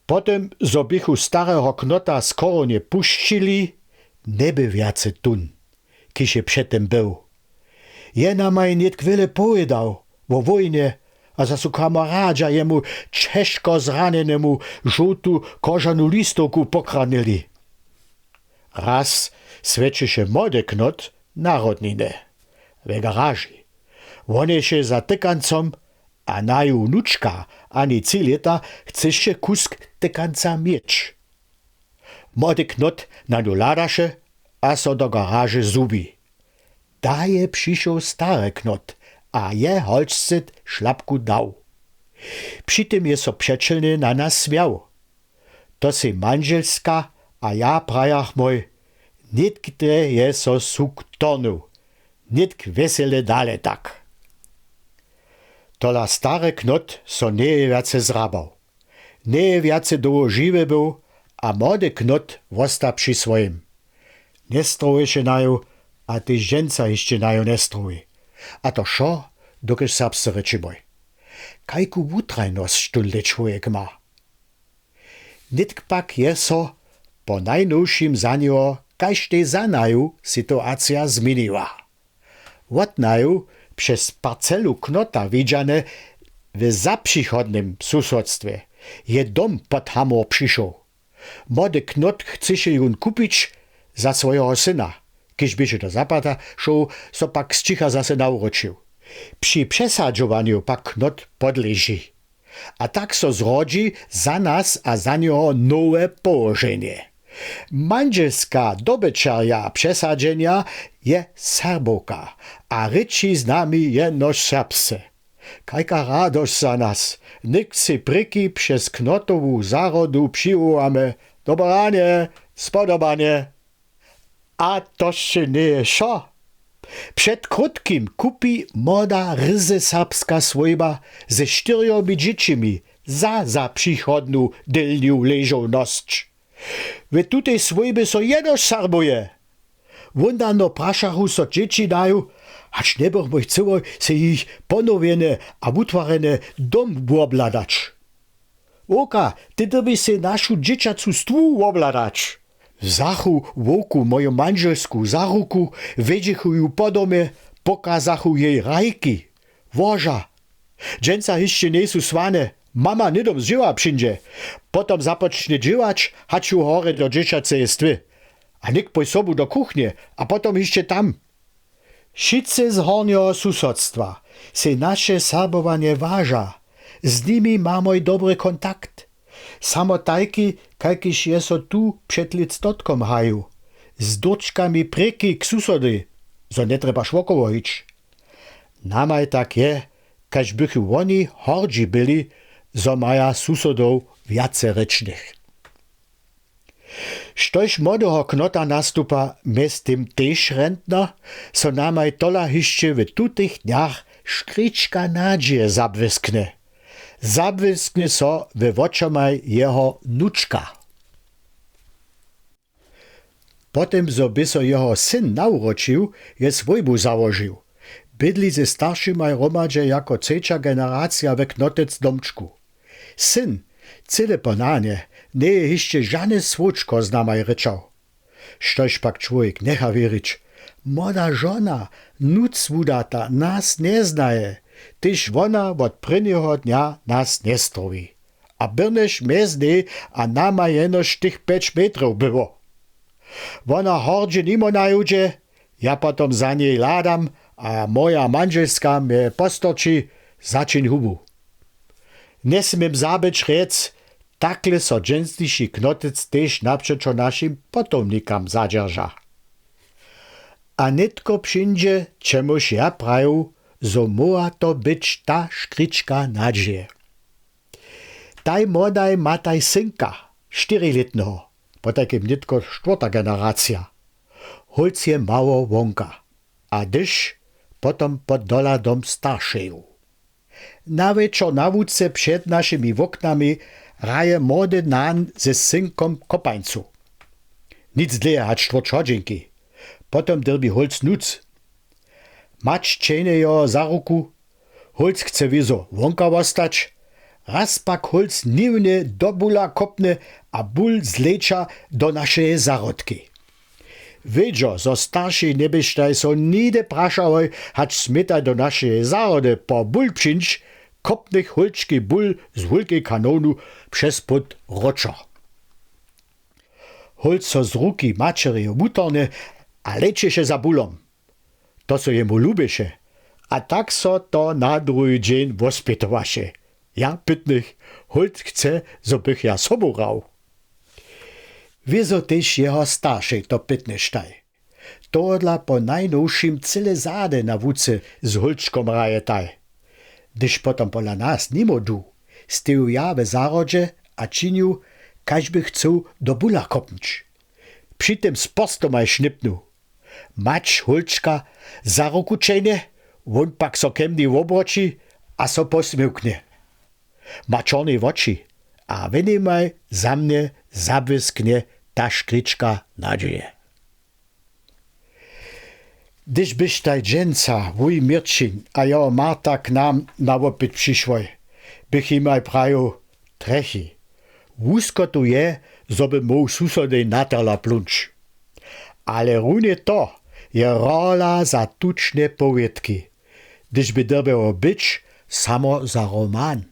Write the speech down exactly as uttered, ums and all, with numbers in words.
Potom zo běchu stareho knota z chorownje pušćili, njeby wjace tón, kiž je předtym był. Je namaj nětk wjele powědał wo wójnje, a zo su kameradźa jemu ćežko zranjenemu žołtu kožanu listowku pokradnyli. Raz swjećeše młody knot narodniny w garaži. Won ješe za tykancom, a naju wnučka ani tři lěta chceše kusk tykanca měć. Młody knot na nju hladaše a so do garaže zhubi. Da je přišoł stary knot a je holčce šlapku dał. Při tym je so přećelnje na nas smjał. To sej mandźelska a ja prajachmoj, nětk drje je so suk tornył, nětk wjesele dale tak. Tola stary knot so njeje wjace zhrabał. Njeje wjace dołho žiwy był, a młody knot wosta při swojim. Njestroweše naju, a tež dźensa hišće naju njestrowi. A to wšo, dokelž serbsce rěčimoj. Kajku wutrajnosć tónle čłowjek ma. Nětk pak je so po najnowšim za njeho kaž tež za naju situacija změniła. Wot naju přez parcelu knota widźane w zapřichodnym susodstwje je dom pod hamor přišoł. Młody knot chcyše jón kupić za swojeho syna. Kiž běše do zapada šoł, so pak sćicha zase nawróćił. Při přesadźowanju pak knot podleži. A tak so zrodźi za nas a za njeho nowe połoženje. Mandźelska dobyćerja přesadźenja je serbowka, a rěči z nami jenož serbsce. Kajka radosć za nas. Něk sej prěki přez knotowu zahrodu přiwołamy: Dobre ranje, spodobanje. A to sće njeje wšo. Před krótkim kupi młoda ryzeserbska swójba ze štyrjomi dźěćimi za zapřichodnu dylnju ležownosć. W tutej swójbje so jenož serbuje. Wón dawno prašachu so dźěći naju, hač njebychmoj chcyłoj sej jich ponowjene a wutwarjene dom wobhladać. Wowka, ty dyrbiš sej našu dźěćacu stwu wobhladać. Wzachu wowku moju mandźelsku za ruku, wjedźechu ju po domje, pokazachu jej hrajki, łoža. Dźensa hišće njejsu słane. Mama hnydom z dźěła přińdźe, potom započnje dźěłać, hač ju horje do dźěćaceje stwy. A něk pój sobu do kuchnje a potom hišće tam. Wšitcy z hornjeho susodstwa sej naše serbowanje waža. Z nimi mamoj dobry kontakt. Samo tajki, kajkiž je so tu před lětstotkom hajił, z durčkami prěki k susodej, zo njetrjebaš wokoło hić. Namaj tak je, kaž bychu woni hordźi byli, zo maja susodow wjace rěčnych. Štož młodeho knota nastupa, mjeztym tež rentner, so namaj tola hišće w tutych dnjach škrička nadźije zabłysknje. Zabłysknje so we wočomaj jeho wnučka. Potom zo bě so jeho syn nawróćił, je swójbu załožił. Bydli ze staršimaj hromadźe jako třeća generacija we knotec domčku. Syn, cyle po nanje, njeje hišće žane słowčko z namaj rěčał. Štož pak čłowjek njecha wěrić? Młoda žona, nutř wudata, nas njeznaje, tež wona wot prěnjeho dnja nas njestrowi. A byrnješ mjez njej a nama jenož tych pjeć metrow było. Wona hordźe nimo naju dźe, ja potom za njej hladam, a moja mandźelska mje postorči: Začiń hubu. Njesměm zabyć rjec, takle so dźensniši knotec tež napřećo našim potomnikam zadźerža. A nětko přińdźe, čemuž ja prajił, zo móhła to być ta škrička nadźije. Taj młodaj mataj synka, štyrjilětneho, potajkim nětko štwórta generacija. Hólc je mało wonka, a hdyž, potom pod dohladom staršeju. Na wječor na łuce před našimi woknami hraje młody nan ze synkom kopańcu. Nic dlěje hač štwórć hodźinki. Potom dyrbi hólc nutř. Mać ćehnje jeho za ruku. Hólc chce wězo wonka wostać. Raz pak hólc niwnje do bula kopny a bul zleća do našeje zahrodki. Wědźo, zo staršej njeběštaj so nihdy prašałoj, hač smětaj do našeje zahrody po bul přińć, kopnych hólčki bul z wulkej kanonu přez płót wróćo. Hólc so z ruki maćerje wutornje a lećeše za bulom. To so jemu lubješe, a tak so to na druhi dźeń wospjetowaše. Ja pytnych, hólc chce, zo bych ja sobu hrał. Wězo tež jeho staršej to pytnyštaj. Tohodla po najnowšim cyle zady na łucy z hólčkom hrajetaj. Hdyž potom pola nas nimo du, steju ja w zahrodźe a činju, kaž bych chcył do bula kopnyć. Při tym z porstomaj šnipnu. Mać hólčka za ruku ćehnje, wón pak so ke mni wobroći a so posměłknje. Ma čorne woči a w nimaj za mnje zabłysknje ta škrička nadźije. Hdyž byštaj dźensa wuj Měrćin a jeho Marta k nam na wopyt přišłoj, bych jimaj prajił: Trjechi, wusko tu je, zo by móhł susodej na terla pluńć. Ale runje to je rola za tučne powědki, hdyž by dyrbjało być samo za roman.